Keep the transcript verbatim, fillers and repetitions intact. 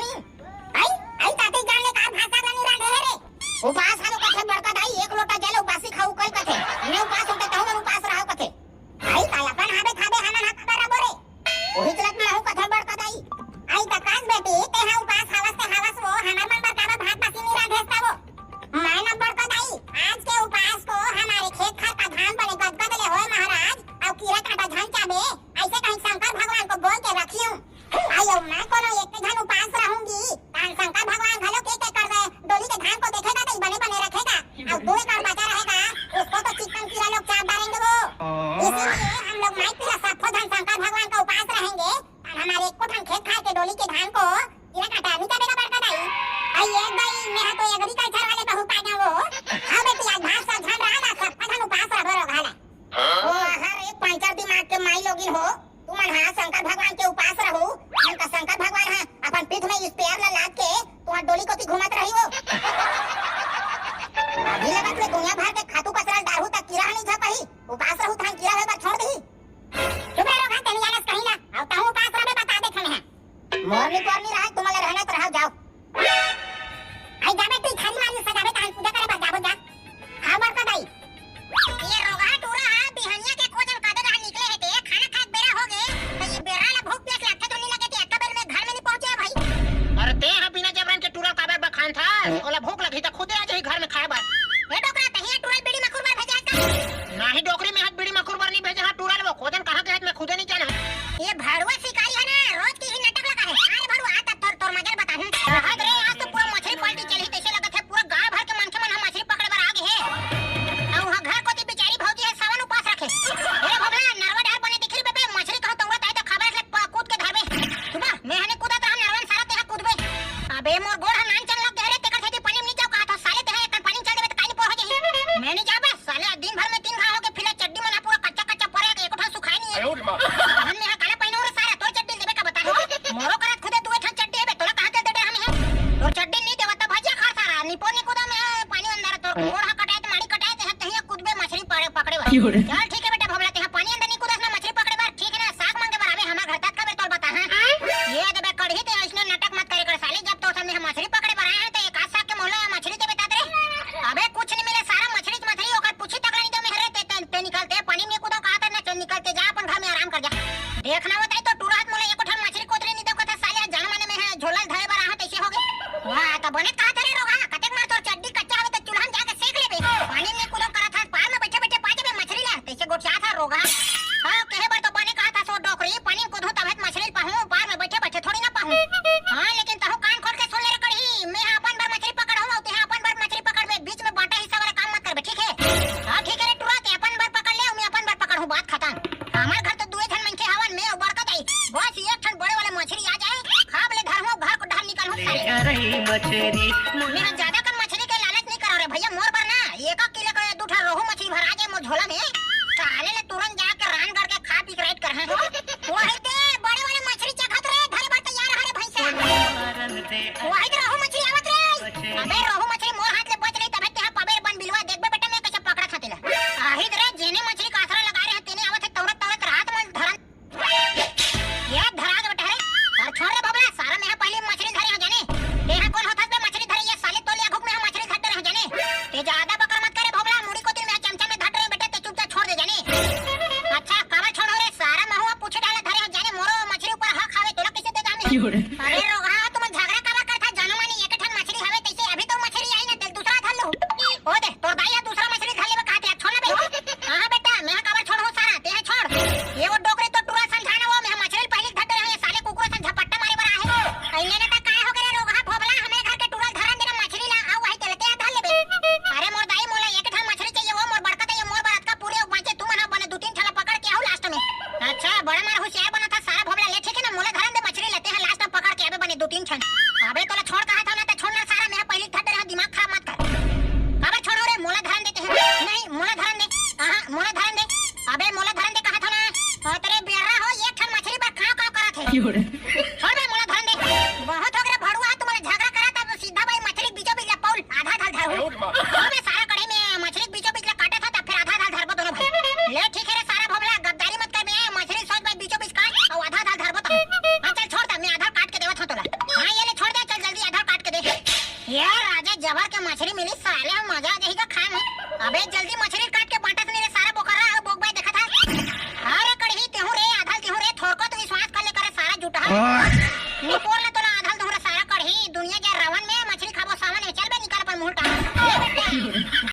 आई, आई ताते जान ले का भाषा बनी रहा ढेरे। उपास हलो कथे बड़का दाई, एक लोटा जल उपासी खाऊ कल कथे। हमने उपास होते तहु मन उपास रहो कथे। आई का अपन हाबे खाबे हमन हा काबर रबो रे। ओही चलत में रहू कथे बड़का दाई। आई का कास बेटी, ते हा उपास हावस ते हावस वो, हमर मन बर काबर भात बासी नी रांधेस ता वो। मैं न बड़का दाई, आज के उपास को हमारे खेत खार का धान बड़े गदगद ले होए महाराज, अउ कीरा कांटा झन चाबे, ऐसे कहीं शंकर भगवान को बोल के रखी हूँ। आई अउ मैं कोनो एक झन उपास रहूंगी, तान शंकर भगवान घलो के के कर दे, डोली के धान को देखेगा तो बने बने रखेगा, अउ दो एकड़ बचा रहेगा, उसको तो चिकन कीरा लोग चाट डालेंगे वो। इसीलिए हम लोग माई पीला सफो धन शंकर भगवान का उपास रहेंगे, तान हमारे एको ठन खेत खार के डोली के धान को कीरा कांटा नी चाबेगा बड़का दाई। आई एक दाई, मैं हा तो एग्रीकल्चर वाले बहू पा गया वो। हाँ बेटी, आज भात सब झन रहा ना, सफो धन उपास रहो रोगहा ला। ओ हर एक पंचर दिमाग के माई लोगिन हो, तुमन हा शंकर भगवान के उपास रहू, हमका शंकर भगवान हा अपन पीठ में स्पेयर ला लाद के तुहार डोली कोती घूमत रही हो। अभी लगत ले दुनिया भर के खातू कचरा डारहू त कीरा हा नी झपही, उपास रहू तहन कीरा होय बर छोड़ दही। चुप रह रोगहा, तेनी जानस कहीं ना, अउ तहु उपास रहबे बता दे खने हा। मोरनी पोरनी रहे, तुमन ले रहना तो रहो, जाओ। आई जाबे तू थारी मारनी सजाबे तहन पूजा करे बर जाबो जा। हाँ बड़का दाई। ये रोगहा टूरा हा बिहनिया के को जन कादो रहा निकले हे ते, खाना खाए के बेरा हो गे, तो ये बेरा ला भूख प्यास लगथे तो नी लगे ते, अतका बेर में घर में नी पहुंचे भाई। अरे ते हा बिना जबरन के टूरा काबर बखान था? ओला भूख लगही त खुदे आ जाही घर में खाए बर। ए डोकरा, तही टूरा बीड़ी मखुर बर भेजे हस का? नाही डोकरी, में हा बीड़ी मखुर बर नी भेजे हा टूरा ले, वो को जन कहाँ के हे त मैं खुदे नी जाना। ये भड़ुआ शिकारी है ना, रोज के ही नाटक लगा है। अरे भड़ुआ, आ तब तोर, तोर मजा ल बताहूं। रहत रे, आज तो पूरा मछरी पार्टी चलही, तैसे लगत है पूरा गांव भर के मनखे मन ह मछरी पकड़े बर आ गे हे। अउ उहाँ घर कोती बिचारी भौजी ह सावन उपास रखे। अरे भोभला, नरवा डहर बने दिखरी बेबे, मछरी कहूं तौरत आए त खाबे ले प-, कूद के धरबे। सुबह में हने कूदत रहा नरवन सारा तेहा कूदबे। अबे मोर गोड़ ह नान चल लग गे रे, तेकर सेती पानी में नी जाओ कहा था साले, तेहा एक पानी चल देबे त काई नी पोर हो जाही। मैं नी जाबे साले, दिन भर में तीन घाव हो गे फिला चड्डी मन ह पूरा कच्चा कच्चा परे हे, एको ठन सुखाए नी हे। अरे माँ। हम में हा काला पहिनो रे सारा, तोर चड्डी देबे का बता हो? मोरो करत खुदे दुए ठन चड्डी हेबे, तोला कहाँ चल दे हम हे? तोर चड्डी नी देवा त भजिया खा सारा, निपो नी कूदा में पानी अंदर तोर गोड़ हा कटाए त माड़ी कटाए, तेहा तहिया कूदबे मछरी पकड़े, पकड़े बर। चल ठीक हे बेटा भोभला, तेहा पानी अंदर नी कूदस ना मछरी पकड़े बर, ठीक हे ना? साग मांगे बर आबे हमर घर तक का बेर तोर बता, हाँ? ये देबे कढ़ी ते ऐसने नाटक मत करे कर साले, जब तोर सामने हम मछरी पकड़े बर आए हैं त एक आध साग के मोहला या मछरी देबे तात रे। अबे कुछ नी मिले सारा, मछरी मछरी ओकर पूछी तक ला नी दे में रे, ते, ते, ते निकलते पानी में कूदा कहा था ना, चल निकलते जा अपन घर में आराम कर जा। देखना होता है तो टूरा हाथ मोला एको ठन मछरी कोतरी नी दे कथा साले, जान माने में है झोला धरे बर आहा तैसे हो गे। वाह त बने कहा था रे रोगहा, कतेक मार तोर चड्डी कच्चा हवे त चूल्हा में जाके सेक लेबे। पानी में कूदा करा था पार में बैठे बैठे पा जाबे मछरी ला, तैसे गोठिया था रोगहा। हाँ कहे बर तो बने कहा था सो डोकरी, पानी में कूदहूं तभे त मछरी पाहूं, पार में बैठे बैठे थोड़ी ना पाहूं। हाँ लेकिन तहु कान खोल के सुन ले रे कढ़ी, मैं हा अपन बर मछरी पकड़हूं अउ तेहा अपन बर मछरी पकड़बे, बीच में बांटा हिस्सा वाला काम मत करबे, ठीक है? हाँ ठीक है रे टूरा, ते अपन बर पकड़ ले अउ मैं अपन बर पकड़हूं, बात खतम। हमर घर तो दुए ठन मनखे हवन, मैं अउ बड़का दाई। बस एक ठन बड़े वाले मछरी आ जाए, खाब ले धरहूं, घर को डहर निकलहूं साले। ले आ रही मछरी। मैं हा ज्यादा कन मछरी के लालच नी करव रे भैया, मोर बर ना एक किलो के दू ठन रोहू मछरी भरा जाए मोर झोला में, साले ले तुरंत जाके रानगढ़ के खा पी के राइट कर हैं। वही ते बड़े वाले मछरी चखत रे, धरे बर तैयार हरे भैंसा। वही ते रोहू मछरी आवत रे। अबे रोहू मछरी मोर हाथ ले बच रही तबे तेहा पाबे बन बिलवा, देखबे बेटा मैं कैसे पकड़ा था तेला। आहिद रे जेने मछरी का आसरा लगा रहे हैं तेने आवत है तौरत तौरत रात में धरन। ये धरा के बेटा रे। अरे छोड़ रे बबला, सारा में हा पहली मछरी धरे हो जाने। तेहा कौन होथस बे मछरी धरे, ये साले तोले आघुक में हा मछरी धरते रहे जाने। ते ज्यादा बकर मत करे भोभला, मुड़ी कोती में चमचा में धर रहे बेटा, ते चुपचाप छोड़ दे जाने। अच्छा, काबर छोड़ो रे, सारा महुआ पूछे डाला धरे हो जाने, मोरो मछरी ऊपर हक हावे, तोला कैसे दे जाने? क्यों रे? अरे रोगहा, तुम झगड़ा काबर करथा? जानो माने एक ठन मछरी हवे, तैसे अभी तो मछरी आई ना, ते दूसरा धर लो। ओ दे, तोर दाई हा दूसरा मछरी धर लेबे कहत हे, छोड़ ना बे। हाँ बेटा, मैं हा काबर छोड़हूँ सारा, ते हा छोड़। ये वो डोकरी तो टूरा समझाना वो, मैं हा मछरी पहली धर रहे, ये साले कुकुर सन झपट्टा मारे बर आहे। अइने ना त काय हो गे रे रोगहा भोभला, हमरे घर के टूरा धरन देना मछरी ला, आऊ वही तेल ते हा धर लेबे। अरे मोर दाई, मोला एक ठन मछरी चाहिए, वो मोर बड़का दाई, मोर बर अतका पूरे अउ बांचे, तुमन हा बने दू तीन ठन ला पकड़ के आऊ लास्ट में। अच्छा, बड़ा मार होशियार बना था सारा भोभला, ले ठीक है ना, मोला धरन दे मछरी ला, ते हा लास्ट में पकड़ के आबे बने दू तीन ठन। अबे तोला छोड़ कहा था ना, त छोड़ ना सारा, मैं हा पहली धर रहे, दिमाग खराब मत कर। काबर छोड़ो रे, मोला धरन दे ते हा। नहीं, मोला धरन दे। हाँ, मोला धरन दे। अबे मोला धरन दे कहा था ना। हाँ, तेरे बेर्रा हो, एक ठन मछरी बर काव काव करत हे। क्यों रे? छोड़ बे, मोला धरन दे। बहुत हो गे रे भड़ुआ, तुमन झगड़ा करत, अब सीधा भाई मछरी बीचों बीच ला पौल, आधा आधा धर हो। छोड़ बे सारा कढ़ाई में मछरी बीचों बीच ला काटा था, तब फिर आधा आधा धरबो दोनों भाई। ले ठीक है रे सारा भोभला, गद्दारी मत कर बे, मछरी सोच भाई बीचों बीच काट, अउ आधा आधा धरबो तो। हाँ चल छोड़, तब मैं आधा काट के देवत हूँ तोला। हाँ ये ले छोड़ दे। ये राजा जबर के मछरी मिली, साले ह मजा आ जाही गा खाए में। अबे जल्दी मछरी काट के बांटस नहीं रे सारा बोकरा, अउ बोकबाय देखत हस। अरे कड़ही तेहू रे, आधल तेहू रे, थोरको तो विश्वास कर ले करे सारा जुटहा।